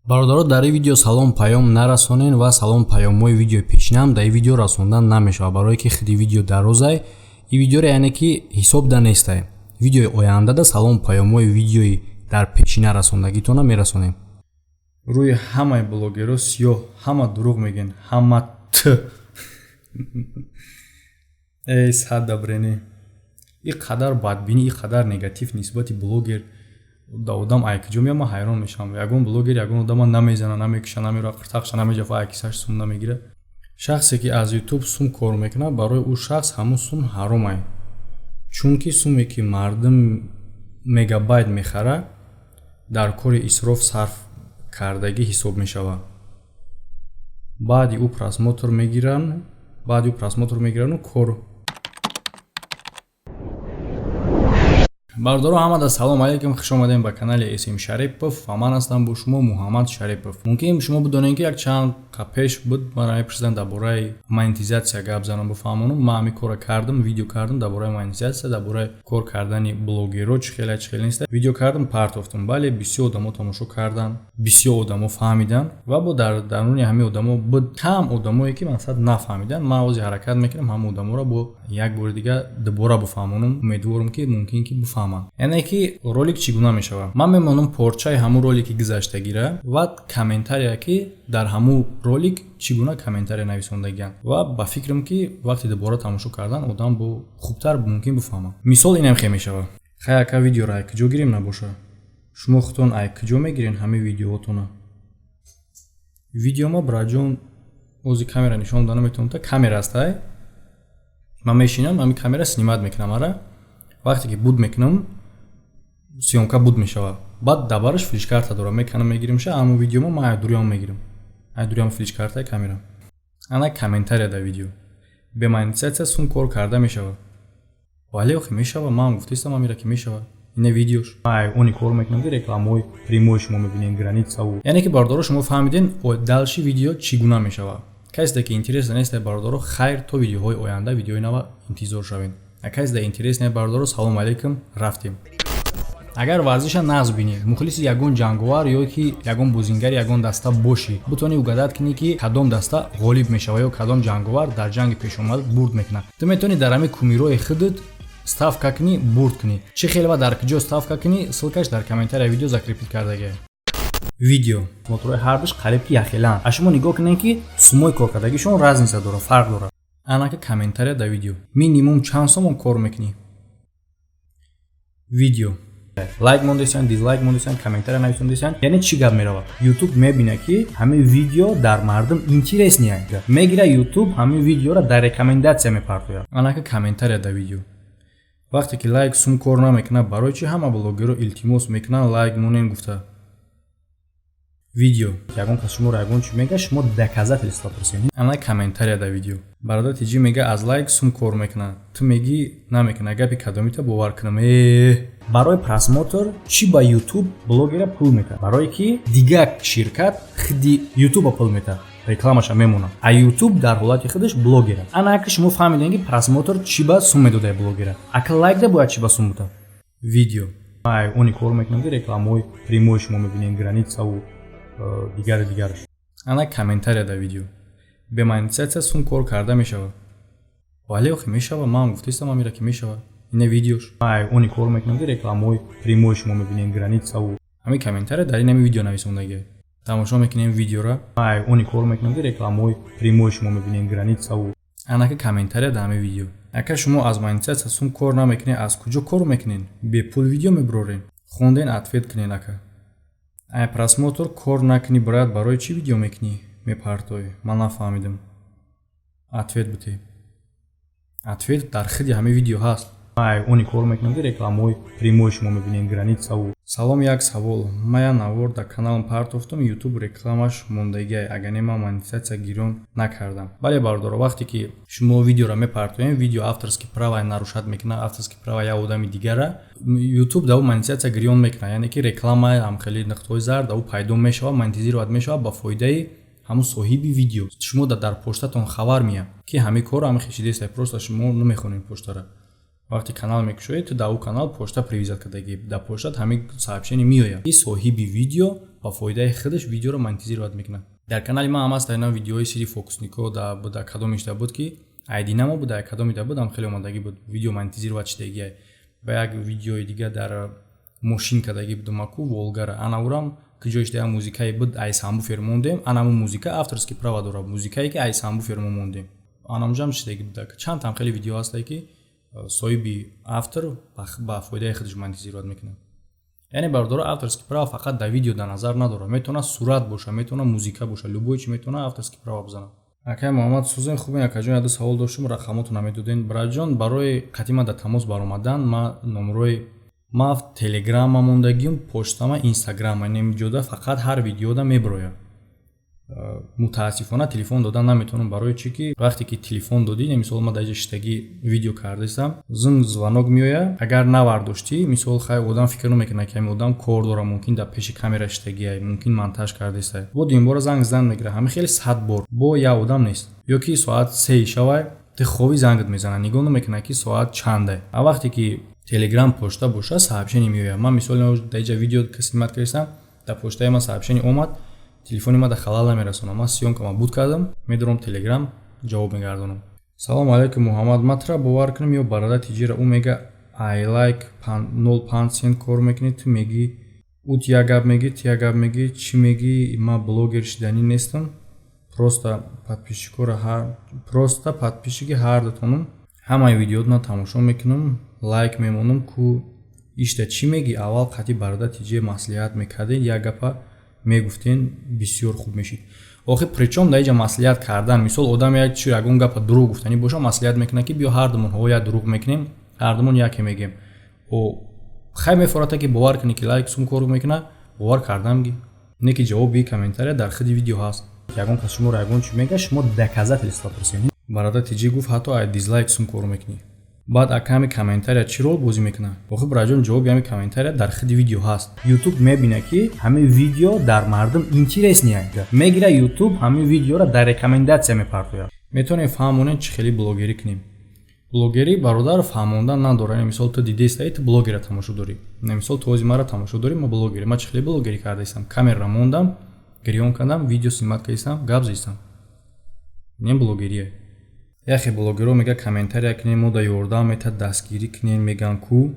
Бародаро, дар ин видео салом паём нарасонен ва салом паёмҳои видеои пешинаам дар ин видео расондан намешавад, барое ки худи видео дарозай. Ин видеоро, яъне ки, ҳисоб да нестай. Видеои ояндада салом паёмҳои видеои дар пешина расондагитона мерасонем. Рӯи ҳамаи блогерҳо сиёҳ, ҳама дурӯғ мегӯянд, ҳама т эй садабрене. Ин қадар бадбинӣ, ин қадар негатив нисбати блогер да одам ай куҷо меяд, ман ҳайрон мешавам. Ягон блогер ягон одама намезана, намекуша, намера, қиртақша намеҷафа, ай кисаш сум намегирад. Шахсе ки аз Ютуб сум кор мекунад, барои ӯ шахс ҳамун сум ҳаромай, чунки суме ки мардум мегабайт мехарад, дар кори исроф сарф кардагӣ ҳисоб мешавад. Баъди ӯ просмотр мегиранд, баъди ӯ просмотр мегирану кор. Бародаро, ҳамада салом алейкум, хуш омадем ба канали СМ Шарипов ва ман ҳастам бо шумо Муҳаммад Шарипов. Мумкин шумо бидонед, ки як чанд пеш буд, ман мепурсидам, дар бораи монетизатсия гап занам, бифаҳмонам. Ман ҳамин корро кардам, видео кардам дар бораи монетизатсия, дар бораи кор кардани блогерро, чӣ хеле, чӣ хеле нест. Видео кардам, партофтам. Бале, бисёр одамо тамошо карданд, бисёр одамо фаҳмиданд ва бо дар даруни ҳамин одамо буд кам одамое, ки мақсад нафаҳмиданд. Ман ози ҳаракат мекунам, ҳама одаморо бо як бори дига дубора бифаҳмонам. Умедворам, ки мумкин ки бифаҳманд. Яъне ки ролик чӣ гуна мешавад? Ман мемонам порчаи ҳамун ролики гузаштагира ва комментария, ки дар ҳамун ролик чӣ гуна комментария нависондагианд, ва ба фикрам, ки вақте дубора тамошо кардан, одам бо хубтар мумкин бифаҳмад. Мисол, инам хел мешавад. Хай, ака, видеоро ай куҷо гирем? Набоша, шумо худтон ай куҷо мегирен ҳамаи видеоҳотона? Видео ма, браҷон, ози камера нишон дода наметавонам, та камера астай. Ман мешинам, ҳамин камера снимать мекунам ара. Вақте ки буд мекунам, съёмка буд мешавад, баъд дабараш флешкарта дорам, меканам, мегиримша. Ҳамун видеомо ман айдуриам мегирам, айдуриам флешкартаи камера. Ана комментария дар видео: бе монетизатсия сум кор карда мешавад? Бале, охи, мешавад. Ман гуфтаистам амира, ки мешавад. Ина видеош. Они кор мекунам, ки рекламаҳои прямой шумо мебинед, границаву. Яъне ки, бародаро, шумо фаҳмиден, дальше видео чӣ гуна мешавад. Касе ки интерес нест, бародаро, хайр, то видеоҳои оянда, видеои нава интизор шавед. А касе да интерес не, бародаро, салом алейкум, рафтем. Агар варзиша нағз бинӣ, мухлиси ягон ҷанговар ё ки ягон бозингари ягон даста бошӣ, бутонӣ угадать кунӣ, ки кадом даста ғолиб мешавад ё кадом ҷанговар дар ҷанги пешомада бурд мекунад, ту метавонӣ дар ҳамин кумирои худат ставка кунӣ, бурд кунӣ. Чӣ хел ва дар куҷо ставка кунӣ, ссылкаш дар комментария видео закрепить кардагия. Видео моторҳои ҳардуш қариб ки яхеланд. А шумо нигоҳ кунед, ки сумои коркардагишон разница дорад, фарқ дорад. Анака комментария дар видео: минимум чанд сомон кор мекунӣ? Видео. Лайк мондесиян, дизлайк мондесиян, комментария нависондесиян. Яъне чӣ гап меравад? Ютуб мебинад, ки ҳамин видео дар мардум интересный, мегира, Ютуб ҳамин видеоро дар рекомендация мепартояд. Анака комментария дар видео: вақте ки лайк сум кор намекунад, барои чӣ ҳама блогерро илтимос мекунанд лайк монен гуфта? Видео. Ягон кас шуморо ягон чӣ мега, шумо доказательство пурсед. Ана комментария дар видео: бародар тиҷӣ мега, аз лайк сум кор мекунад, ту мегӣ, намекунад. Гапи кадомита бовар кунам э? Барои просмотр чӣ ба Ютуб блогера пул метаҳад? Барое ки дигар ширкат худи Ютуба пул метаҳад, рекламаша мемонад, а Ютуб дар ҳолати худаш блогера. Ана ака, шумо фаҳмидем, ки просмотр чӣ ба сум медодаи блогера. Ака, лайк да бояд чӣ ба сум бутад? Видео. Они кор мекунам, ки рекламаҳои прямой шумо мебинед, границаву дигару дигараш. Ана комментария дар видео: бе монетизатсия сум кор карда мешавад? Бале, охи, мешавад. Ман гуфтаистам амира, ки мешавад. Ина видеош. Они кор мекунам, ки рекламаҳои прямой шумо мебинед, границаву. Ҳамин комментария дар ин ҳами видео нависондагия. Тамошо мекунем видеора. Они кор мекунам, ки рекламаҳои прямой шумо мебинед, границаву. Анака комментария дар ҳамин видео: ака, шумо аз монетизатсия сум кор намекунед, аз куҷо кор мекунед? Бепул видео мебуроред. Хонден, ответ кунед, ака. Ай просмотр кор накунӣ, брат, барои чӣ видео мекунӣ, мепартоӣ? Ман нафаҳмидам. Ответ бутӣ. Ответ дар худи ҳамин видео ҳаст. Они кор мекунам, ки рекламаҳои прямой шумо мебинед, границаву. Салом, як савол: ман як навор дар каналам партофтам, Ютуб рекламаш мондагиай, агар не, ман монетизатсия гирён накардам. Бале, бародаро, вақте ки шумо видеоро мепартоем, видео авторский права нарушать мекунад, авторский права як одами дигара, Ютуб да ӯ монетизатсия гирён мекунад. Яъне ки реклама, ҳамхели нуқтаҳои зард да ӯ пайдо мешавад, монетизировать мешавад ба фоидаи ҳамун соҳиби видео. Шумо дар поштатон хабар меяд, ки ҳамин корро ҳамин хешидеста. Просто шумо намехонед поштара. Вақте канал мекушоед, ту дар ӯ канал почта привязать кардагӣ, дар поштат ҳамин сообщение меояд, ки соҳиби видео Ба фоидаи худаш видеоро монетизировать мекунад. Дар канали ман ҳам аст ина видеои сири фокуснико, да кадомишда буд, ки айдинамо буд, кадомида буд, ам хеле омадагӣ буд, видео монетизировать шидагиай. Ба як видеои дига дар мошин кардагӣ будум, аку Волгара, ана урам куҷоишда як музикае буд, ай Сабвуфер мондем. Анаму музика авторский права дорад, музикае ки ай Сабвуфер мо мондем, анамҷам шидагӣ буда. Чандтам хеле видео ҳастае, ки соҳиби автор ба фоидаи худаш монетизировать мекунад. Яъне, бародаро, авторский права фақат дар видео дар назар надорад. Метавонад сурат боша, метавонад музика боша, любой чи метавонад авторский права бизанад. Акай Муҳаммад, сӯзен, хубен, акаҷон? Яду савол доштум, рақамотро намедоден. Браҷон, барои қатима дар тамос баромадан ма номрои ма Телеграма мондагиюм, почтама, Инстаграма немиҷода, фақат ҳар видеода мебирояд. Мутаассифона, телефон додан наметавонам. Барои чӣ ки вақте ки телефон додӣ, мисол, ма дар ҷа шиштагӣ видео кардастам, зинг, звонок меояд, агар навардоштӣ, мисол, хай, одам фикр намекунад, ки ҳамин одам кор дора, мумкин дар пеши камера шиштагиай, мумкин монтаж кардастай. Бо дуюмбора занг зан мегирад, ҳамин хеле 100 бор бо як одам нест. Ё ки соат 3 шавай, ту ховӣ, зангат мезанад, нигоҳ намекунад, ки соат чандай. А вақте ки Телеграм, почта боша, сообщение меояд. Ман, мисол, дар иҷа видео снимать кардастам, дар почтаи ман сообщение омад, телефони ма да халал намерасонам. Ман съёмкама буд кардам, медорам Телеграм, ҷавоб мегардонам. Салому алайкум, Муҳаммад. Ма тра бовар кунам ё бародар тиҷира? Ӯ мега, ай лайк 05 сент кор мекунӣ. Ту мегӣ, ӯ як гап мегӣ, ту як гап мегӣ. Чӣ мегӣ? Ма блогер шиданӣ нестам, просто подписчикоро, просто подписчики ҳардутонам, ҳамаи видеотона тамошо мекунам, лайк мемонам ку. Ишта чӣ мегӣ? Аввал қатъи бародар тиҷи маслиҳат мекардед, як гапа мегуфтен, бисёр хуб мешид. Охир причём дар иҷа маслиҳат кардан? Мисол, одам як чи, ягон гапа дурӯғ гуфтанӣ боша, маслиҳат мекунад, ки биё, ҳардумон ҳо як дурӯғ мекунем, ҳардумон яке мегем. О хай, мефората, ки бовар кунӣ, ки лайк сум кор мекунад, бовар кардам ги. Не ки ҷавоби комментария дар худи видео ҳаст. Ягон кас шуморо ягон чи мега, шумо доказательство пурсед. Бародар тиҷӣ гуфт, ҳатто ай дизлайк сум кор мекунӣ. Баъд ака, ҳами комментария чӣ рол бозӣ мекунад? Охир, браҷон, ҷавоби ҳами комментария дар худи видео ҳаст. Ютуб мебинад, ки ҳамин видео дар мардум интересный, мегира, Ютуб ҳамин видеоро дар рекомендация мепартояд. Метавонем фаҳмонем, чӣ хеле блогерӣ кунем? Блогерӣ, бародар, фаҳмондан надорад. Мисол, ту дидестаи, ту блогера тамошо дорӣ. Мисол, ту ози маро тамошо дорӣ, ма блогери. Ма чӣ хеле блогерӣ кардаистам? Камераро мондам, гирён кардам, видео снимать кардистам, гап зистам, не блогерие. Яхе блогерҳо мега, комментария кунем, мо да ёрдам метад, дастгирӣ кунем, меган ку.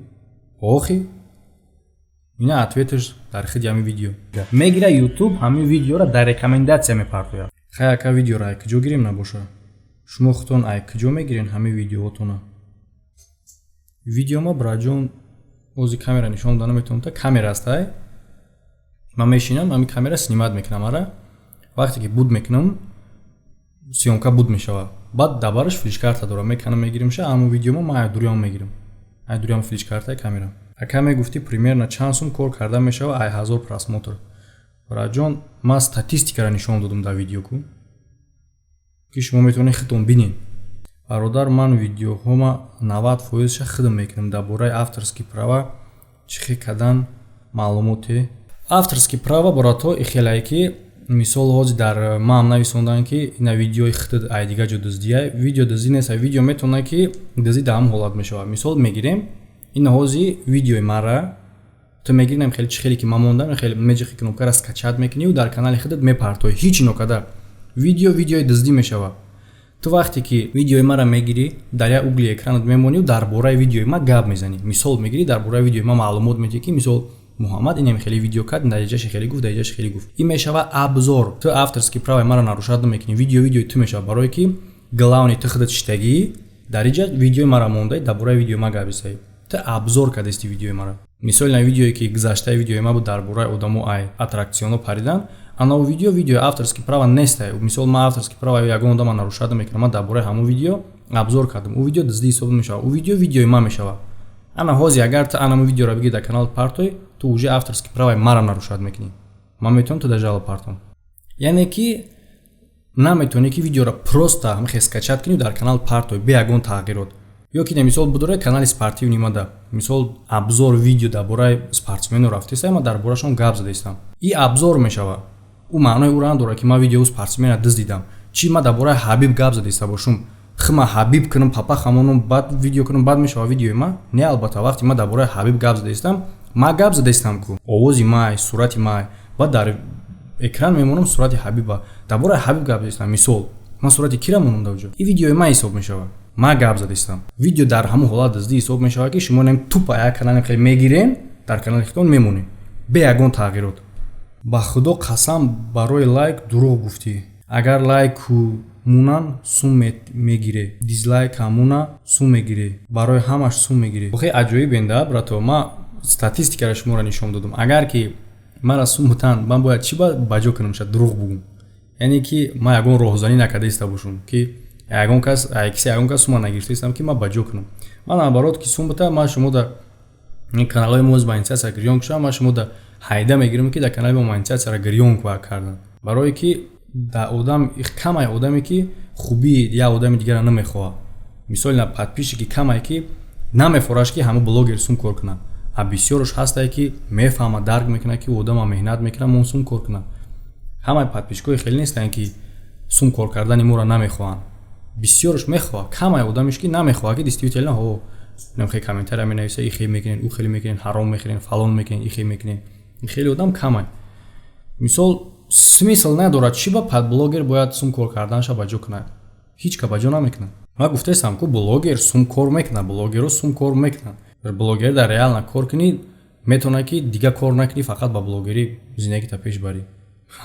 Охи ина ответаш дар худи ҳамин видео. Мегира, Ютуб ҳамин видеоро дар рекомендация мепартояд. Хай, ака, видеоро ай куҷо гирем? Набоша, шумо худтон ай куҷо мегирен ҳамин видеоотона? Видеома, браҷон, ози камера нишон дода наметавонам. Та камера аст, ай ман мешинам, ҳамин камера снимать мекунам ара. Вақте ки буд мекунам, съёмка буд мешавад, баъд дабараш флешкарта дорам, меканам, мегиримша. Ҳамон видеома ман айдуриам мегирам, айдуриам флешкартаи камера. Ака, мегуфтӣ, примерно чанд сум кор карда мешава ай 1000 просмотр? Браҷон, ман статистикаро нишон додам дар видео ку, ки шумо метавонед худтон бинед. Бародар, ман видеоҳома 90 фоизша худам мекунам. Дар бораи авторский права чӣ хел кардан маълумоте? Авторский права, барото, ихелае, ки мисол, ҳозир дар маам нависонданд, ки ина видеои худат ай дигар ҷо дуздия. Видео дуздӣ нест, видео метавонад, ки дуздӣ дар ҳамон ҳолат мешавад. Мисол мегирем, ина ҳозир видеои мара ту мегиринам, хеле чӣ хеле ки ман мондам, хеле меҷихи, кнопкара скачать мекуниву дар канали худат мепартоӣ. Ҳеҷ нокада видео видеои дуздӣ мешавад. Ту вақте ки видеои маро мегирӣ, дар як угли экранат мемонию дар бораи видеои ма гап мезанӣ. Мисол мегирӣ, дар бораи видеои ма маълумот медиҳӣ, ки мисол, Муҳаммад инам хеле видео кард, дар хеле гуфт, дар хеле гуфт. Ин мешава обзор. Ту авторский праваи маро нарушать намекунӣ, видео видеои ту мешава, барое ки главный ту худат шиштагӣ дар иҷа, видеои маро мондаи, дар бораи видеои ма гап бизанӣ, ту обзор кардасти видеои маро. Мисол, на видеое ки гузаштаи видеои ма буд, дар бораи одамо ай аттракционо паридан, ана видео видеои авторский права нестай. Мисол, ман авторский права ягон одама нарушать намекунам, ман дар бораи ҳамон видео обзор кардам, ӯ видео дуздӣ ҳисоб мешавад, ӯ видео видеои ман мешавад. Ана ҳозир агар ту анамон видеоро бигири, дар канал партой, ту уже авторский праваи маро нарушать мекунӣ, ман метавонам ту дар жалоба партом. Яъне ки наметавонӣ, ки видеоро просто ҳамихе скачать кунӣ, дар канал партой бе ягон тағйирот. Ё ки мисол будора канали спортивный мада, мисол, обзор видео дар бораи спортсмено рафтеста, ман дар борашон гап задаистам, и обзор мешавад. Ӯ маънои ӯро надорад, ки ман видеои спортсмена дуздидам. Чӣ ман дар бораи Ҳабиб гап задаиста бошум, хима Ҳабиб кунам, папахамонум, баъд видео кунам, баъд мешава видеои ман? Не, албатта. Вақте ман дар бораи Ҳабиб гап задаистам, ман гап задаистам ку, овози май, сурати май. Баъд дар экран мемонам сурати Ҳабиба, дар бораи Ҳабиб гап задистам. Мисол, ман сурати кира монам дар ҷо? Ин видеои ман ҳисоб мешавад, ман гап задистам. Видео дар ҳамон ҳолат дуздӣ ҳисоб мешавад, ки шумо нем тупа як канале хеле мегирен, дар канали худтон мемонед бе ягон тағйирот. Ба худо қасам, барои лайк дурӯғ гуфтӣ. Агар лайку мунан, сум мегире, дизлайка муна, сум мегире, барои ҳамаш сум мегире. Охе, аҷоиб да, брато. Ма статистикаро шуморо нишон додам. Агар ки мара сум бутан, ман бояд чӣ ба ҷо кунам? Ша дурӯғ бугум, яъне ки ман ягон роҳзанӣ накарда иста бошум, ки ягон кас кисе, ягон кас сума нагирифта истам, ки ман ба ҷо кунам. Ман наоборот, ки сум бута, ман шумо да каналҳои мо монетизатсия гирён кушам, ман шумо да ҳайда мегирам, ки дар канали мо монетизатсияро гирён кардан, барое ки да одам камай, одаме ки хубии як одами дигарро намехоҳад. Мисол, на подписчики камай, ки намефораш, ки ҳама блогер сум кор кунад, а бисёрш ҳастае, ки мефаҳмад, дарк мекунад, ки одама меҳнат мекунад, мо сум кор кунад. Ҳамаи подписчикои хеле нестанд, ки сум кор кардани моро намехоҳанд. Бисёрш мехоҳад, камай одамеш, ки намехоҳад, ки действительно ҳо хе комментария менависа, и хел мекунен, ӯ хеле мекунен, ҳаром мехӯрен, фалон мекунен, и хел мекунен. Хеле одам камай. Мисол, смысл надорад, чӣ ба блогер бояд сум кор карданша ба ҷо кунад? Ҳеҷ ка ба ҷо намекунад. Ман гуфтаистам, ку блогер сум кор мекунад, блогерро сум кор мекунад. Блогер дар реально кор кунӣ, метавонад, ки дига кор накунӣ, фақат ба блогерӣ зиндагита пеш барӣ.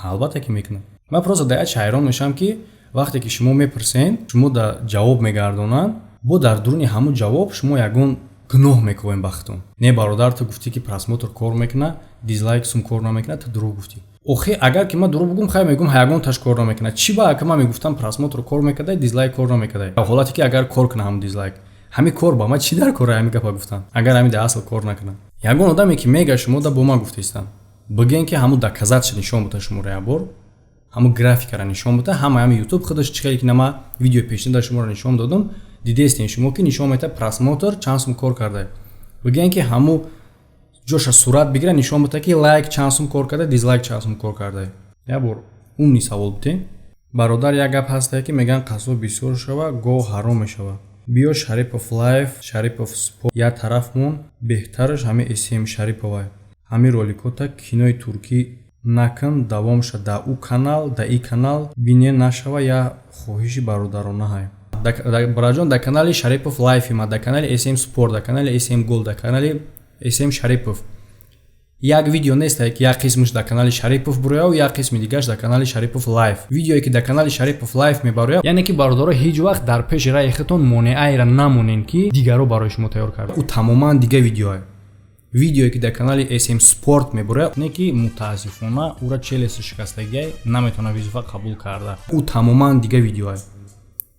Албатта, ки мекунад. Ман просто дар як ҳайрон мешавам, ки вақте ки шумо мепурсен, шумо да ҷавоб мегардонанд, бо дар дуруни ҳамун ҷавоб шумо ягон гуноҳ мекобем ба худтон. Не, бародар, ту гуфтӣ, ки просмотр кор мекунад, дизлайк сум кор намекунад, ту дурӯғ гуфтӣ. Охе, агар ки ман дурӯғ бугум, хай, мегум, ягон таш кор намекунад. Чӣ ба ака ман мегуфтам, просмотр кор мекардай, дизлайк кор намекардай? Ҳолате ки агар кор кунад ҳамун дизлайк, ҳамин кор ба ман чӣ дар кора? Ҳамин гапа гуфтам, агар ҳамин дар асл кор накунад. Ягон одаме ки мега, шумо да бо ман гуфтаистам, бигӯен, ки ҳамун доказатша нишон бута шуморо, як бор ҳамун графикара нишон бута. Ҳама ҳами Ютуб худаш чӣ хеле ки нама видеои пешина дар шуморо нишон додам, дидестем шумо, ки нишон мета просмотр чанд сум кор карда. Бигӯен, ки ҳамун ҷоша сурат бигира, нишон бута, ки лайк чанд сум кор карда, дизлайк чанд сум кор карда. Як бор умный савол бутем. Бародар, як гап ҳастае, ки мегӯянд, қассоб бисёр шава, гов ҳаром мешавад. Биё, Шарипов Лайф, Шарипов Спорт як тараф мон, беҳтараш ҳами СМ Шариповай. Ҳамин роликота кинои туркӣ накун, давомша да ӯ канал, да и канал бине нашава. Я хоҳиши бародаронаҳай, бараҷон. Дар канали Шарипов Лайфи ма, дар канали СМ Спорт, дар канали СМ Гол, дар канали СМ Шарипов як видео нестае, ки як қисмаш дар канали Шарипов бурояв, як қисми дигараш дар канали Шарипов Лайф. Видеое, ки дар канали Шарипов Лайф мебарояд, яъне ки, бародаро, ҳеҷ вақт дар пеши раи худтон монеаеро намонен, ки дигарро барои шумо тайёр карда. Ӯ тамоман дига видеое. Видеое, ки дар канали СМ Спорт мебарояд, не ки мутаассифона ӯра челюсть шикастагиай, наметавона визифа қабул карда. Ӯ тамоман дига видеое.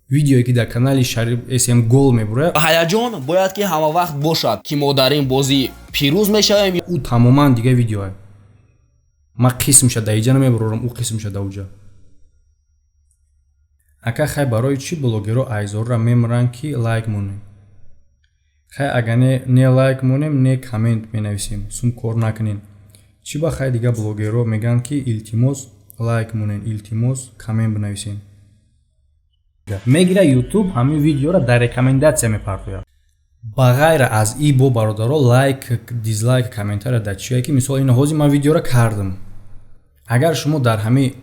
Видеое, ки дар канали СМ Гол мебарояд, Ҳаяҷон бояд ки ҳама вақт бошад, ки мо дар ин бозӣ пирӯз мешавем. Ӯ тамоман дига видеое. Ман қисмша да иҷа намебарорам, ӯ қисмша да уҷа. Ака, хай, барои чӣ блогерро айзорра мемиранд, ки лайк монем? Хай, агар не лайк монем, не коммент менависем, сум кор накунем. Чӣ ба хай дига блогерро мегӯянд, ки илтимос, лайк монем, илтимос, коммент бинависем? Мегира Ютуб, ҳамин видеоро дар рекомендация мепартояд. Ба ғайр аз и бо, бародаро, лайк, дизлайк, комментария дар чие, ки мисол, ин ҳозир ман видеоро кардам, агар шумо дар ҳамин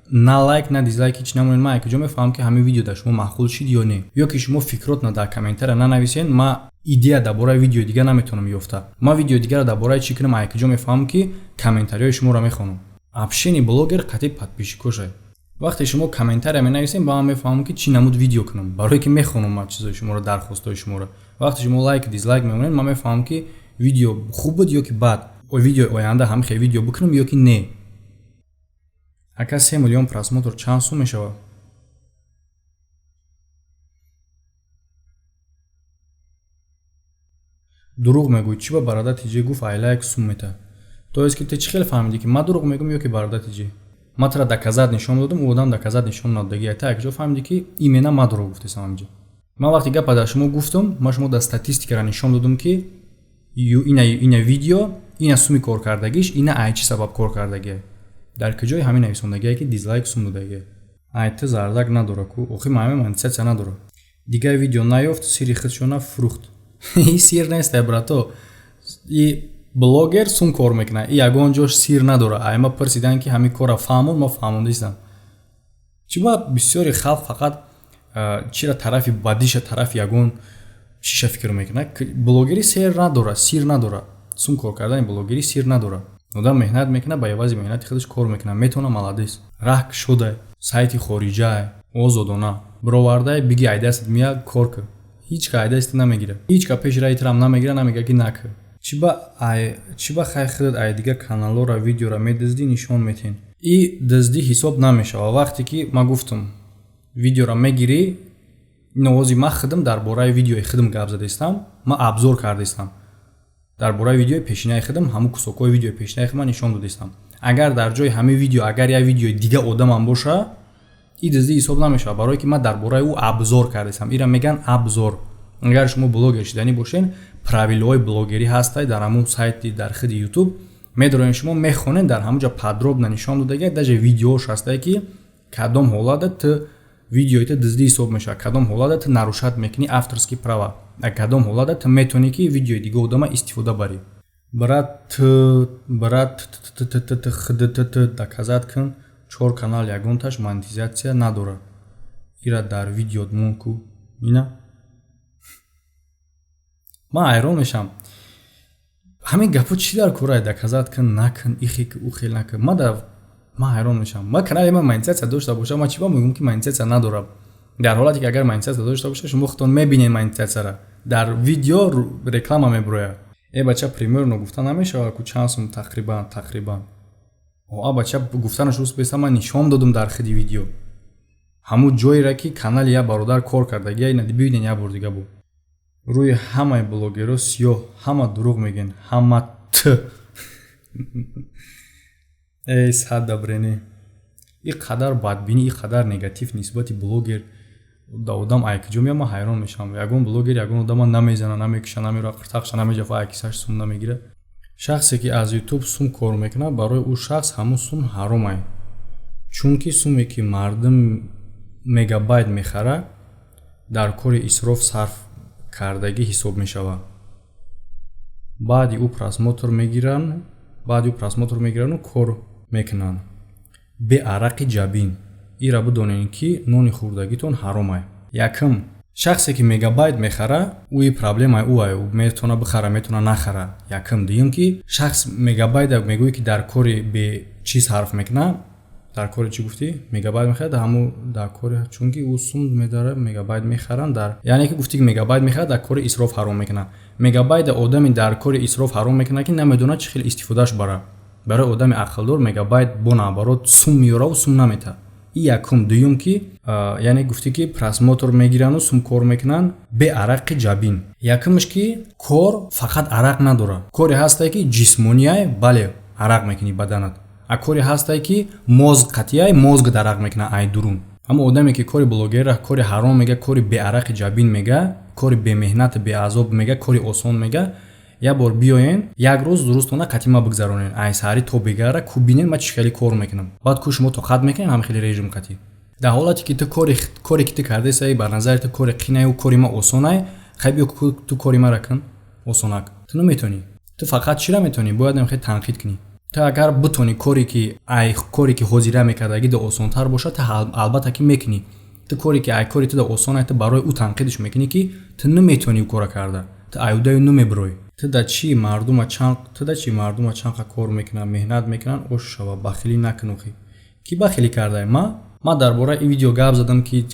на лайк, на дизлайк, ҳеч намонед, ман якҷо мефаҳмам, ки ҳамин видео дар шумо маъқул шид ё не. Ё ки шумо фикротна дар комментария нанависен, ман идея дар бораи видеои дига наметавонам ёфта. Ман видеои дигарро дар бораи чӣ кунам, якҷо мефаҳмам, ки комментариҳои шуморо мехонам. Общение блогер қатъи подписчикошай. Вақте шумо комментария менависем, ба ман мефаҳмам, ки чӣ намуд видео кунам, барое ки мехонам ман чизои шуморо, дархостҳои шуморо. Вақте шумо лайк, дизлайк мемонед, ман мефаҳмам, ки видео хуб буд ё ки бад, видеои оянда ҳам хел видео бикунам ё ки не. Ака, 3 миллион просмотр чанд сум мешавад? Дурӯғ мегӯй. Чӣ ба бародар тиҷӣ гуфт, ай лайк сум мета? То есть ки ту чӣ хел фаҳмидӣ, ки ман дурӯғ мегӯм ё ки бародар тиҷӣ? Ман тура доказать нишон додам, ӯ одам доказать нишон надодаги. Та якҷо фаҳмидӣ, ки именно ман дурӯғ гуфтесам ҳамҷа? Ман вақте гапа дар шумо гуфтам, ман шумо дар статистикаро нишон додам, ки ина видео, ина суми коркардагиш, ина ай чӣ сабаб коркардагие, дар куҷои ҳамин нависондагие, ки дизлайк сум додагие. Ай ту зардак надора ку, охи маҳами монетизатсия надора. Дигар видео наёфт, сири худшона фурӯхт. И сир нест, брато, и Блогер сум кор мекунад, и ягон ҷош сир надорад. Айма пурсидан, ки ҳамин корра фаҳмон, ма фаҳмондистам. Чӣ ба бисёри халқ фақат чира тарафи бадиша, тарафи ягон чиша фикр мекунад? Блогерӣ сер надорад, сир надорад. Сум кор кардани блогерӣ сир надорад. Одам меҳнат мекунад, ба ивази меҳнати худаш кор мекунад, метавона. Молодец, раҳ кушода, сайти хориҷае, озодона бировардаe, биги, айдастат меяд, кор кун. Ҳеҷ ка айдасти намегирад, ҳеҷ ка пеши раи трам намегирад, намегӯяд, ки накун. Чӣ ба хай худат ай дигар каналҳоро видеоро медуздӣ, нишон метиҳен? И дуздӣ ҳисоб намешавад. Вақте ки ман гуфтам, видеоро мегирӣ, новози ман худам дар бораи видеои худам гап задаистам, ман обзор кардаистам дар бораи видеои пешинаи худам, ҳамун кусокҳои видеои пешинаи худам нишон додаистам. Агар дар ҷои ҳамин видео агар як видеои дига одамам боша, и дуздӣ ҳисоб намешавад, барое ки ман дар бораи ӯ обзор кардаистам. Ира мегӯянд обзор. Агар шумо блогер шиданӣ бошен, правилаҳои блогерӣ ҳастай дар ҳамун сайти, дар худи Ютуб медороен, шумо мехонед, дар ҳамун ҷо подробно нишон додага, даже видеош ҳастае, ки кадом ҳолата ту видеои ту дуздӣ ҳисоб мешавад, кадом ҳолата ту нарушать мекунӣ авторский права, кадом ҳолата ту метавонӣ, ки видеои дига одама истифода барӣ. Брат, брат, хдtt доказать кун. Чор канал ягонташ монетизатсия надорад. Ира дар видеот мон ку. Ина ман ҳайрон мешавам, ҳамин гапо чӣ дар кора? Доказать кун, накун, ихе ӯ хел накун. Ман ҳайрон мешавам. Ма канали ман монетизатсия дошта боша, ман чӣ ба мегӯям, ки монетизатсия надорам? Дар ҳолате ки агар монетизатсия дошта боша, шумо худтон мебинед, монетизатсияра дар видео реклама мебурояд. Э, бача, примерно гуфта намешавад ку, чанд сум тақрибан? А бача, гуфтанаш рӯз беста, ман нишон додум дар худи видео ҳамун ҷойера, ки канали як бародар кор кардагия. Ина бибинед, як бор дига бо рӯи ҳамаи блогерро сиёҳ, ҳама дурӯғ мегӯянд, ҳама т. Эй, сад дабрене, и қадар бадбинӣ, и қадар негатив нисбати блогер да одам ай куҷо меяд? Ман ҳайрон мешавам. Ягон блогер ягон одама намезана, намекуша, намера, қиртақша намеҷафа, ай кисаш сум намегирад. Шахсе ки аз Ютуб сум кор мекунад, барои ӯ шахс ҳамун сум ҳаромай, чунки суме ки мардум мегабайт мехарад, дар кори исроф сарф кардагӣ ҳисоб мешавад. Баъди ӯ просмотр мегиранд, баъди ӯ просмотр мегирану кор мекунанд бе арақи ҷабин. Ира бидонед, ки нони хӯрдагитон ҳаромай. Якум, шахсе ки мегабайт мехара, ӯи проблемаи ӯ, метавона бихара, метавона нахара, якум. Дуюм, ки шахс мегабайта мегӯяд, ки дар кори бечиз ҳарф мекунад, дар кори чӣ гуфтӣ? Мегабайт мехарад ҳаму дар кори, чунки ӯ сум медара, мегабайт мехаранд дар, яъне ки гуфтӣ, ки мегабайт мехарад, дар кори исроф ҳаром мекунад. Мегабайта одами дар кори исроф ҳаром мекунад, ки намедонад чӣ хел истифодааш бара. Барои одами ақлдор мегабайт бо наоборот сум меёраву сум наметаҳад. И якум. Дуюм, ки яъне гуфтӣ, ки просмотр мегирану сум кор мекунанд бе арақи ҷабин. Якумш, ки кор фақат арақ надорад. Коре ҳастае, ки ҷисмонияй, бале, арақ мекунӣ баданат, а коре ҳастае, ки мозг қатъияй, мозг арақ мекунад ай дурун. Аммо одаме ки кори блогерра кори ҳаром мега, кори беарақи ҷабин мега, кори бемеҳнату беазоб мега, кори осон мега, як бор биёен, як рӯз дурустона қатима бигзаронен, ай саҳарӣ то бегара ку, бинен ман чӣ хеле кор мекунам. Баъд ку шумо тоқат мекунед ҳам хеле режим қатӣ? Дар ҳолате ки ту коре ки ту кардаисаи, бар назари ту кори қинаю кори ма осонай, хай биё, ту кори мара кун осонак. Ту наметавонӣ. Ту фақат чира метавонӣ? Бояд хеле танқид кунӣ. Ту агар битонӣ коре ки ай коре ки ҳозира мекардагӣ да осонтар бошад, ту албатта ки мекунӣ. Ту коре ки ай кори ту да осонай, ту барои ӯ танқидш мекунӣ, ки ту наметавонӣ ӯ кора карда, ту аюдаю намебурой. Ту да чӣ мардума чанд, ту да чӣ мардума чанқа кор мекунанд, меҳнат мекунанд, ош шава, бахилӣ накун. Охи, кӣ бахилӣ кардай? Ма дар бораи ин видео гап задам, ки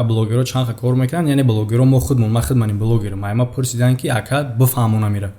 блогерҳо чанқа кор мекунанд, яъне блогерҳо мо худмон, ман худмани блогерам. Ай ма пурсиданд, ки ака, бифаҳмонам ира.